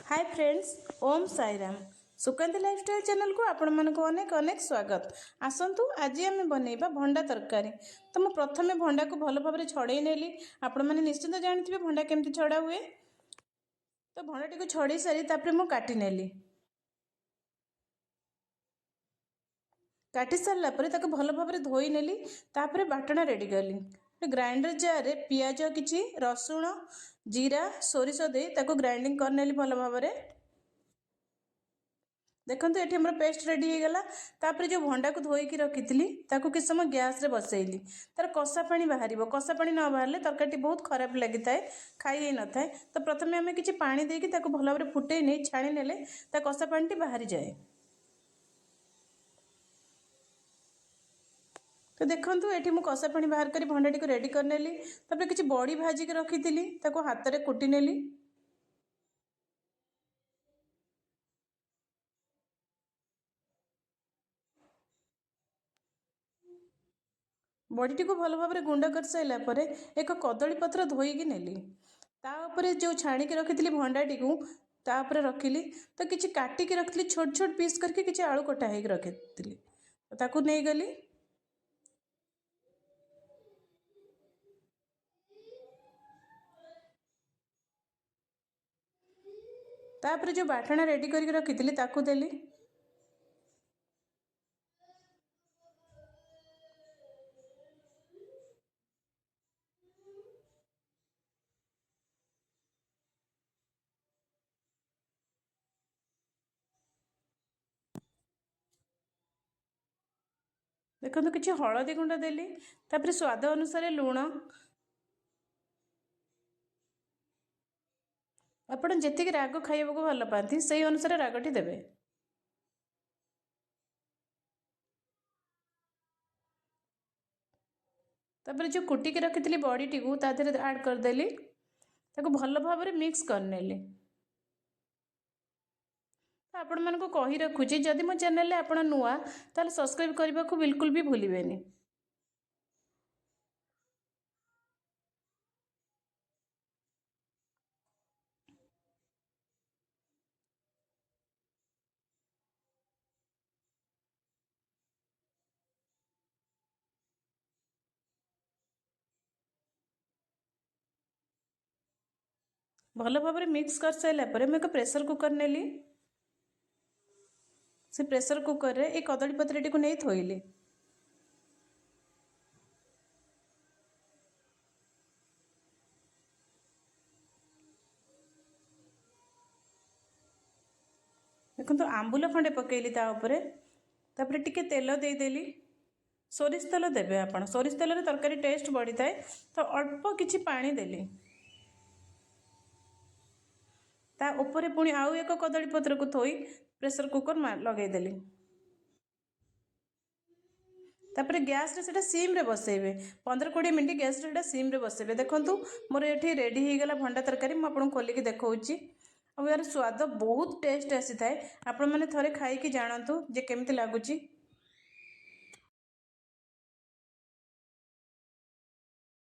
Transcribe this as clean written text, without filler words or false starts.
ହାଏ friends, Om Sai Ram. Sukanti lifestyle ଚ୍ୟାନେଲକୁ ଆପଣମାନଙ୍କୁ ଅନେକ ଅନେକ ସ୍ୱାଗତ। ଆସନ୍ତୁ, ଆଜି ଆମେ ବନେଇବା ଭଣ୍ଡା ତରକାରୀ। ତ ମୁଁ ପ୍ରଥମେ ଭଣ୍ଡାକୁ ଭଲ ଭାବରେ ଛଡ଼େଇ ନେଲି। ଆପଣମାନେ ନିଶ୍ଚିନ୍ତ ଜାଣିଥିବେ ଭଣ୍ଡା କେମିତି ଛଡ଼ା ହୁଏ। ତ ଭଣ୍ଡାଟିକୁ ଛଡ଼େଇ ସାରି ତାପରେ ମୁଁ କାଟି ନେଲି। କାଟି ସାରିଲା ପରେ ତାକୁ ଭଲ ଭାବରେ ଧୋଇ ନେଲି। ତାପରେ ବାଟଣା ରେଡ଼ି କଲି। ଗ୍ରାଇଣ୍ଡର ଜାର୍ରେ ପିଆଜ, କିଛି ରସୁଣ, ଜିରା, ସୋରିଷ ଦେଇ ତାକୁ ଗ୍ରାଇଣ୍ଡିଙ୍ଗ କରିନେଲି ଭଲ ଭାବରେ। ଦେଖନ୍ତୁ, ଏଠି ଆମର ପେଷ୍ଟ ରେଡ଼ି ହେଇଗଲା। ତାପରେ ଯେଉଁ ଭଣ୍ଡାକୁ ଧୋଇକି ରଖିଥିଲି, ତାକୁ କିଛି ସମୟ ଗ୍ୟାସ୍ରେ ବସେଇଲି। ତାର କଷା ପାଣି ବାହାରିବ। କଷା ପାଣି ନ ବାହାରିଲେ ତରକାରୀଟି ବହୁତ ଖରାପ ଲାଗିଥାଏ, ଖାଇ ହେଇନଥାଏ। ତ ପ୍ରଥମେ ଆମେ କିଛି ପାଣି ଦେଇକି ତାକୁ ଭଲ ଭାବରେ ଫୁଟେଇ ନେଇ ଛାଣି ନେଲେ ତା କଷା ପାଣିଟି ବାହାରିଯାଏ। ତ ଦେଖନ୍ତୁ, ଏଠି ମୁଁ କଷା ପାଣି ବାହାର କରି ଭଣ୍ଡାଟିକୁ ରେଡ଼ି କରିନେଲି। ତାପରେ କିଛି ବଡ଼ି ଭାଜିକି ରଖିଥିଲି, ତାକୁ ହାତରେ କୁଟି ନେଲି। ବଡ଼ିଟିକୁ ଭଲ ଭାବରେ ଗୁଣ୍ଡ କରିସାରିଲା ପରେ ଏକ କଦଳୀ ପତ୍ର ଧୋଇକି ନେଲି। ତା ଉପରେ ଯେଉଁ ଛାଣିକି ରଖିଥିଲି ଭଣ୍ଡାଟିକୁ ତା ଉପରେ ରଖିଲି। ତ କିଛି କାଟିକି ରଖିଥିଲି, ଛୋଟ ଛୋଟ ପିସ୍ କରିକି କିଛି ଆଳୁ କଟା ହେଇକି ରଖିଥିଲି, ତାକୁ ନେଇଗଲି। ତାପରେ ଯେଉଁ ବାଟଣା ରେଡ଼ି କରିକି ରଖିଥିଲି, ତାକୁ ଦେଲି। ଦେଖନ୍ତୁ, କିଛି ହଳଦୀ ଗୁଣ୍ଡ ଦେଲି। ତାପରେ ସ୍ୱାଦ ଅନୁସାରେ ଲୁଣ। ଆପଣ ଯେତିକି ରାଗ ଖାଇବାକୁ ଭଲ ପାଆନ୍ତି, ସେଇ ଅନୁସାରେ ରାଗଟି ଦେବେ। ତାପରେ ଯେଉଁ କୁଟିକି ରଖିଥିଲି ବଡ଼ିଟିକୁ ତା ଦେହରେ ଆଡ଼୍ କରିଦେଲି। ତାକୁ ଭଲ ଭାବରେ ମିକ୍ସ କରିନେଲି। ତ ଆପଣମାନଙ୍କୁ କହି ରଖୁଛି, ଯଦି ମୋ ଚ୍ୟାନେଲରେ ଆପଣ ନୂଆ, ତାହେଲେ ସବସ୍କ୍ରାଇବ୍ କରିବାକୁ ବିଲକୁଲ ବି ଭୁଲିବେନି। ଭଲ ଭାବରେ ମିକ୍ସ କରିସାରିଲା ପରେ ମୁଁ ଏକ ପ୍ରେସର କୁକର୍ ନେଲି। ସେ ପ୍ରେସର କୁକର୍ରେ ଏଇ କଦଳୀ ପତ୍ରଟିକୁ ନେଇ ଥୋଇଲି। ଦେଖନ୍ତୁ, ଆମ୍ବୁଲ ଖଣ୍ଡେ ପକାଇଲି ତା ଉପରେ। ତାପରେ ଟିକେ ତେଲ ଦେଇଦେଲି। ସୋରିଷ ତେଲ ଦେବେ ଆପଣ, ସୋରିଷ ତେଲରେ ତରକାରୀ ଟେଷ୍ଟ ବଢ଼ିଥାଏ। ତ ଅଳ୍ପ କିଛି ପାଣି ଦେଲି। ତା ଉପରେ ପୁଣି ଆଉ ଏକ କଦଳୀ ପତ୍ରକୁ ଥୋଇ ପ୍ରେସର କୁକର୍ ଲଗାଇଦେଲି। ତାପରେ ଗ୍ୟାସ୍ରେ ସେଇଟା ସିମ୍ରେ ବସେଇବେ। 15-20 ମିନିଟ୍ ଗ୍ୟାସ୍ରେ ସେଇଟା ସିମ୍ରେ ବସେଇବେ। ଦେଖନ୍ତୁ, ମୋର ଏଠି ରେଡ଼ି ହେଇଗଲା ଭଣ୍ଡା ତରକାରୀ। ମୁଁ ଆପଣଙ୍କୁ ଖୋଲିକି ଦେଖାଉଛି। ଆଉ ଏହାର ସ୍ୱାଦ ବହୁତ ଟେଷ୍ଟ ଆସିଥାଏ। ଆପଣମାନେ ଥରେ ଖାଇକି ଜାଣନ୍ତୁ ଯେ କେମିତି ଲାଗୁଛି।